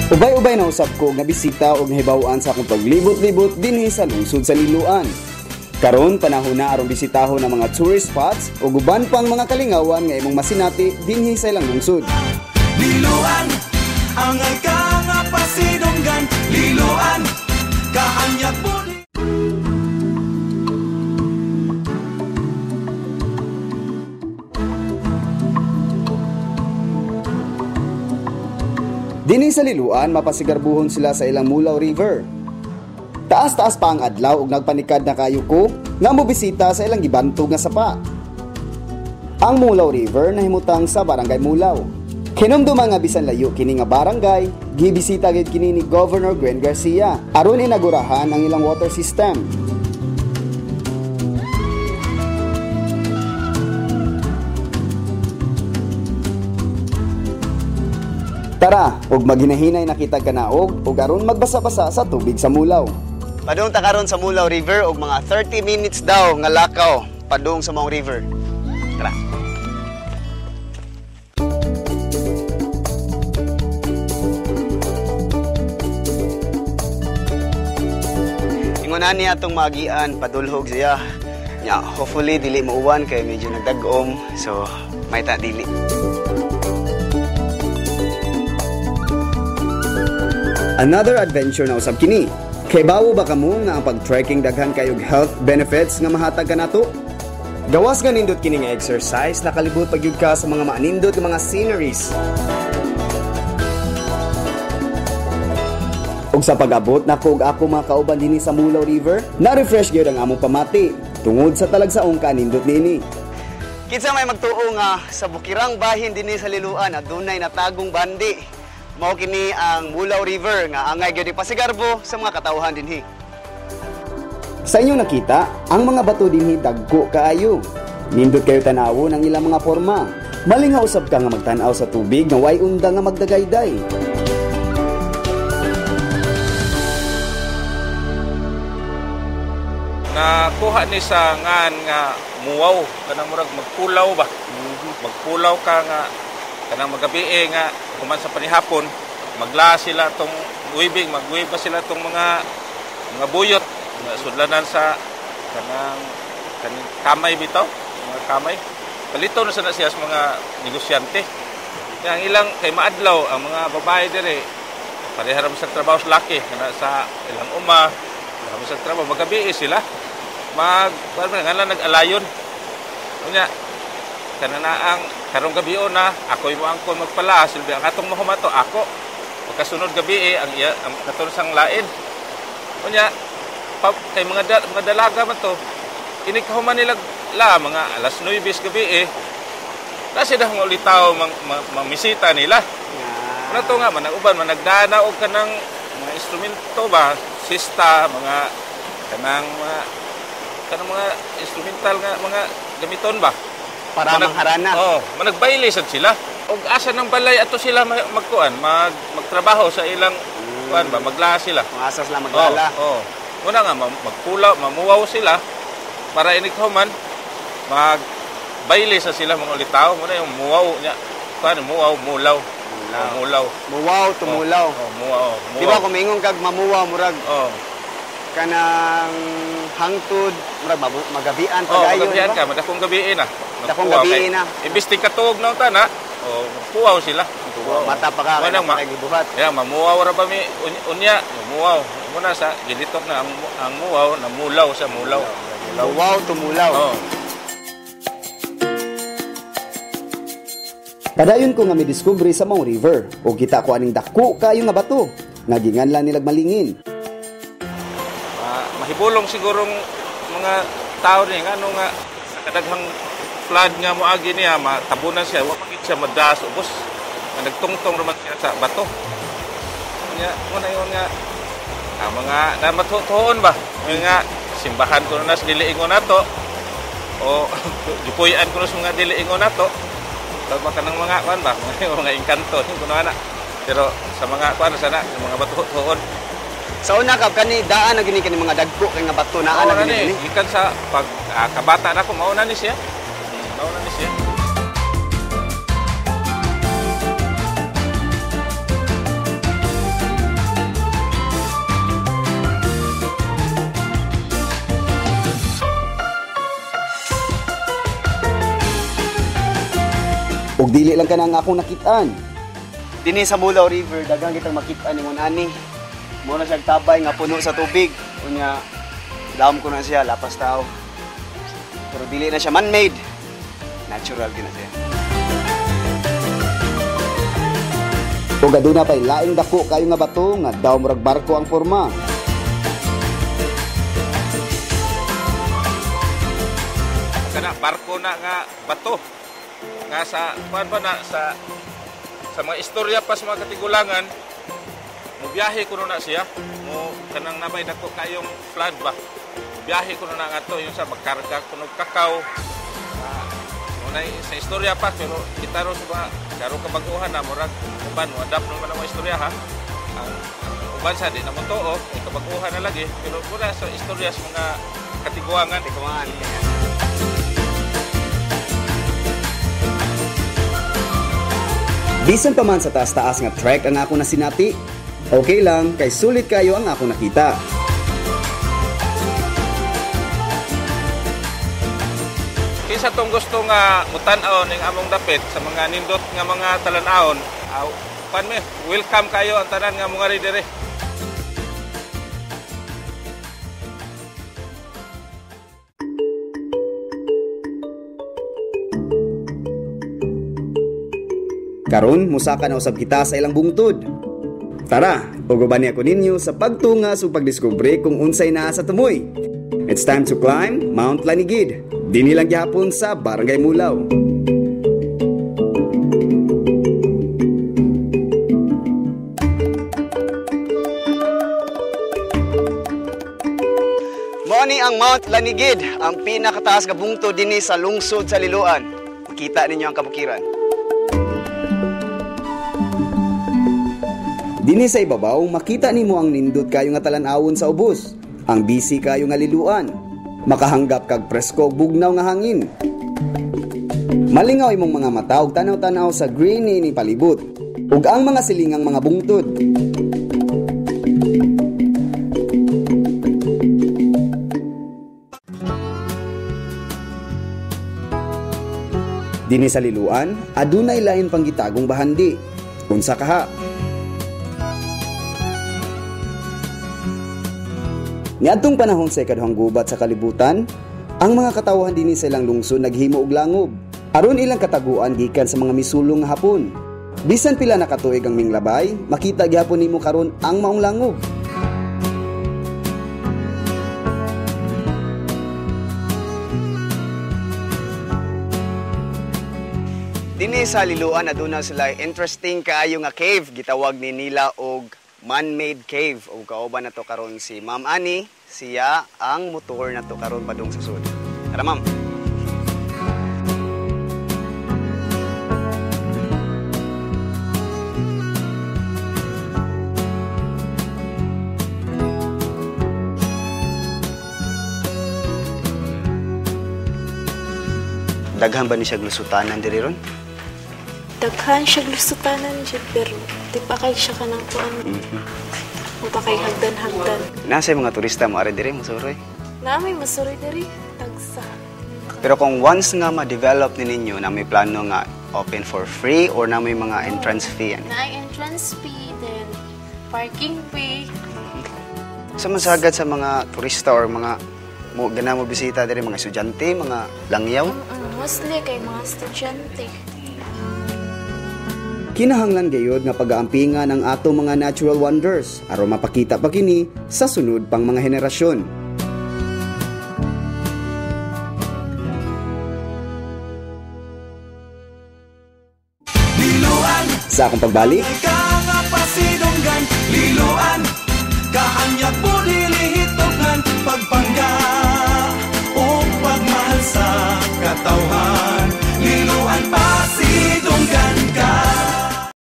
Ubay-ubay na usab ko nga bisita og nahibaw-an sa akong paglibot-libot dinhi sa lungsod sa Liloan. Karon panahon na aron bisitahon ang mga tourist spots ug uban pang mga kalingawan nga imong masinati dinhi sa ilang lungsod. Liloan, angay ka nga pasidunggan. Liloan, kaanyag po. Dinhi sa Liloan, mapasigarbuhon sila sa ilang Mulaw River. Taas-taas pa ang adlaw ug nagpanikad na kayo ko nga mobisita sa ilang gibantog nga sapa. Ang Mulaw River nahimutang sa Barangay Mulaw. Hinumduma nga bisan layo kini nga barangay, gibisita gid kini ni Governor Gwen Garcia aron inagurahan ang ilang water system. Tara, ug maghinahinay nakita kanaog ug aron magbasa-basa sa tubig sa Mulaw. Padung ta karon sa Mulaw River og mga 30 minutes daw nga lakaw padung sa Mong River. Tara. Ingon ani atong magian padulhog siya. Nya, hopefully dili mauwan kay medyo nagdag-om, so may ta dili. Another adventure na usab kini. Kay bawo ba kamo nga ang pag-trekking daghan kayog health benefits nga mahatag kanato? Gawas nga nindot kini nga exercise, nakalibot pag gyud ka sa mga maanindot nga mga sceneries. Ug sa pag-abot nako og ako mga kauban dinhi sa Mulaw River, na-refresh gyud ang among pamati tungod sa talagsaong kanindot niini. Kinsa may magtuo nga sa bukirang bahin dinhi sa Liloan adunay natagong bandi. Mao kini ang Mulaw River nga angay gyud ipasigarbo sa mga katawhan dinhi. Sa inyong nakita, ang mga bato dinhi dagko kaayo. Nindot kayo tanawon ang ilang mga forma. Malingaw usab ka nga magtan-aw sa tubig nga way unda nga magdagayday. Nakuha ni sa ngan nga muwaw kanang murag magpulaw ba. Magpulaw ka nga kanang magabi nga kuman sa panihapon magla sila tong weaving, magweave ba sila tong mga buyot nga sudlanan sa kanang kaning kamay bitaw, mga kamay. Palito na sana siya sa mga negosyante. Kaya ang ilang kay maadlaw ang mga babae dire pareha ra sa trabaho sa laki kana sa ilang uma, ra sa trabaho magabi sila. Mag nga nag-alayon. Unya kananaang karong gabi na ako'y mo angkon magpala silbi ang atong mahumato ako pagkasunod gabi ang iya ang katon sang lain. Unya kay mga mga dalaga man to ini kahuman nila la mga alas 9 gabi kasi dah mga ulitaw mamisita nila. Ano to nga manag-uban managdana og kanang mga instrumento ba, sista, mga kanang mga instrumental nga mga gamiton ba para mangharana. Oh, managbayle sad sila. Og asa ng balay ato sila magkuan, magtrabaho sa ilang kuan ba, magla sila. Mga asa sila maglala. Oh, oh. Una nga magpulaw, mamuwaw sila para inig human magbayle sa sila mga ulitaw. Muna yung muwaw niya. Kuan muwaw, mulaw. Mulaw. Mulaw. Muwaw, tumulaw. Oh, muwaw, muwaw. Di ba kung mingon kag mamuwaw murag? Oh. Kanang hangtod murag magabian pagayon. Oh, magabian ka, madakong gabi na. Dakong gabi na. Imbis ting katuog na unta na, oh, magpuwaw sila. Magpuwaw. Mata pa ka, kaya gibuhat. Ya, mamuwaw ra ba mi unya, muwaw. Muna sa gilitok na ang muwaw, namulaw sa mulaw. Muwaw tumulaw. Oh. Padayon ko nga midiskubre sa Mong River ug kita ko aning dako kayo nga bato. Naginganlan nilag malingin. Mahibulong sigurong mga tao ni ngano nga sa kadaghang flood nga moagi niya matabunan siya, wa man siya madas ubos nagtungtong ra man siya sa bato. Nya mo na yon nga ang mga namatutuon ba nga simbahan ko na sa dili ingon nato o gipuy-an ko na sa mga dili ingon nato. Tawag ka ng mga kuan ba mga engkanto kuno ana. Pero sa mga kuan sana sa mga batutuon. Sa una kab kani daan na gini kani mga dagko kay nga bato naa na gini. Gikan sa pag kabata nako mauna ni siya. Mauna ni siya. Ug dili lang kana ang akong nakitaan. Dinhi sa Mulaw River, daghang kitang makita ningon ani. Mo na siyang tabay nga puno sa tubig. Unya, lawom ko na siya, lapas tao. Pero dili na siya man-made. Natural gyud na siya. Ug aduna pay laing dako kayo nga bato nga daw murag barko ang forma. Kana barko na nga bato nga sa kuan ba na sa mga istorya pa sa mga katigulangan, mubiyahe kuno na siya, mo kanang nabay dako kayong flood ba, biyahe kuno na ngadto yung sa magkarga kuno kakao. Muna sa istorya pa, pero kita ro sa mga karon kabaguhan na murag uban mo adapt naman ang mga istorya ha. Ang uban sa di na mo tuo, ay kabaguhan na lagi, pero muna sa istorya sa mga katiguangan. Katiguangan. Bisan pa man sa taas-taas nga trek ang ako nasinati, okay lang kay sulit kayo ang ako nakita. Kinsa tong gusto nga mutan-aw ning among dapit sa mga nindot nga mga talan-awon, pan mi, welcome kayo ang tanan nga mga diri. Karon musaka na usab kita sa ilang bungtod. Tara, uguban niya ko ninyo sa pagtunga sa pagdiskubre kung unsay naa sa tumoy. It's time to climb Mount Lanigid. Dinhi lang gihapon sa Barangay Mulaw. Mao ni ang Mount Lanigid, ang pinakataas nga bungtod dinhi sa lungsod sa Liloan. Makita ninyo ang kabukiran. Dinhi sa ibabaw, makita nimo ang nindot kayo nga talan-awon sa ubos, ang busy kayo nga liluan. Makahanggap kag presko ug bugnaw nga hangin. Malingaw imong mga mata ug tanaw-tanaw sa greeny ni palibot ug ang mga silingang mga bungtod. Dinhi sa Liloan, adunay lain pang gitagong bahandi. Unsa kaha? Niadtong panahon sa ikaduhang gubat sa kalibutan, ang mga katawhan dinhi sa ilang lungsod naghimo og langob aron ilang kataguan gikan sa mga misulong nga Hapon. Bisan pila na katuig ang minglabay, makita gihapon nimo karon ang maong langob. Dinhi sa Liloan aduna sila interesting kaayo nga cave, gitawag ni nila og man-made cave. Ug kauban nato karon si Ma'am Ani, siya ang motor nato karon padung sa sud. Tara ma'am. Daghan ba ni siya glusutanan diri ron? Daghan siya glusutanan siya, pero di pa kay siya kanang kuan. O pa kay hagdan-hagdan. Nasa mga turista mo ari diri masuroy? Nami masuroy diri tagsa. Pero kung once nga ma-develop ni ninyo na may plano nga open for free or na may mga entrance fee ani? Naay entrance fee, then parking fee. Sa masagad sa mga turista or mga mo gana mo bisita diri, mga estudyante, mga langyaw? Mostly kay mga estudyante. Kinahanglan gayod nga pag-aampingan ang atong mga natural wonders aron mapakita pa kini sa sunod pang mga henerasyon. Liloan, Sa akong pagbalik, ka nga pasidunggan, Liloan.